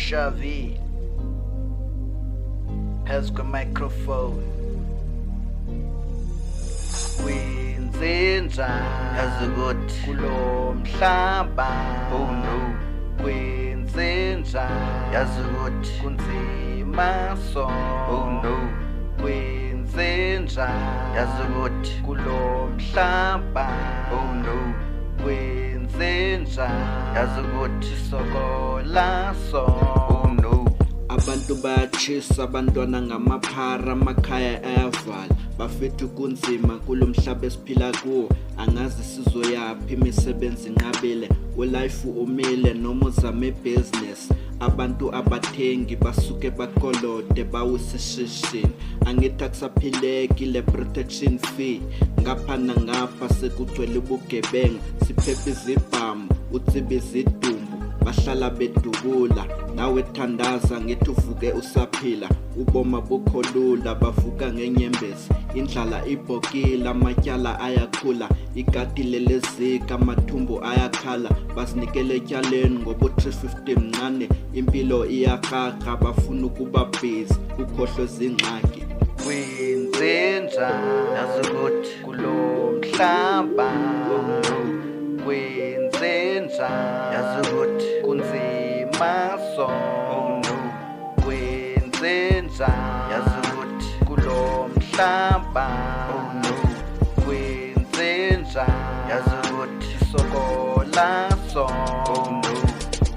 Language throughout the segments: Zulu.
Shavi phezu kwe-microphone. Kwenzenjani Yazi ukuthi kulo mhlaba? Oh no. Kwenzenjani? Yazi ukuthi kunzima so. Oh no. Kwenzenjani? Yazi ukuthi kulo mhlaba. Oh no. Kwenzenjani? Yazi ukuthi sokola so. Oh no. Abantu bayatshisa, abantwana ngamaphara, amakhaya ayavala. Bafethu, kunzima kulo mhlaba esiphila kuwo. Angazi sizoyaphi, imisebenzi inqabile, ulife umile noma uzame ibhizinisi. Abantu abathengi, basuke bakolode, bawise ishishini. Angithi akusaphileki, le protection fee ngapha nangapha, sekugcwele ubugebengu. Siphephe izibhamu, utsibe izidumbu, bahlala bedubula. Nawe thandaza, ngithi uvuke usaphila. Uboma bukho lula, bavuka ngenyembezi. Indlala ibhokile, amatyala ayakhula, ikati lelezika, amathumbu ayakhala. Bazinikele etyaleni ngoba u-350 mncane. Impilo iyakrakra, bafuna ukuba busy, ukhohlwe zingxaki. Kwenzenjani? Yazi ukuthi kulo mhlaba. Oh no. Kwenzenjani? Yazi ukuthi kunzima so. Oh no. Kwenzenjani? Yazi ukuthi kulo mhlaba. Oh no. Kwenzenjani? Yazi ukuthi sokola so. Oh no.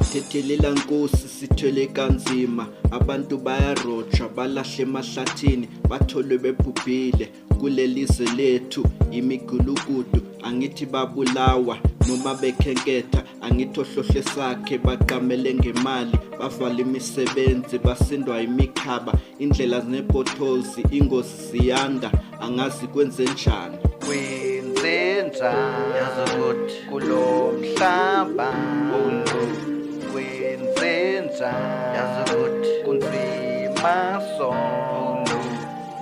Thethelela Nkosi, sithwele kanzima. Abantu bayarojwa, balahle emahlathini, batholwe bebhubhile. Kulelizwe lethu imigulukudu, angithi babulawa noma bekhenketha. Angithi ohlohle sakhe baqamele ngemali, bavala imisebenzi, basindwa imikhaba. Indlela zinee-potholes, ingozi ziyanda. Angazi kwenze njani. Kwenzenjani? Yazi ukuthi kulo mhlaba. Oh no. Kwenzenjani? Yazi ukuthi kunzima so. Oh no.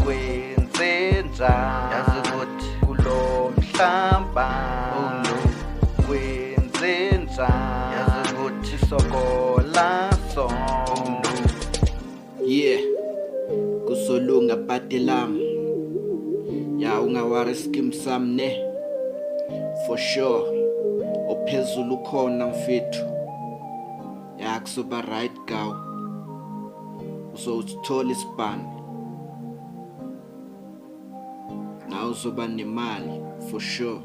Kwenzenjani? Yazi ukuthi kulo mhlaba. Oh no. Kwenzenjani? Yazi ukuthi sokola so. Oh no. Yeah, kuzolunga bhadi lami. Ya, ungawari, skim sam ne, for sure ophezulu ukhona mfethu. Ya, kuzoba right gaw, uzowuthola isibani, nawe uzoba nemali for sure.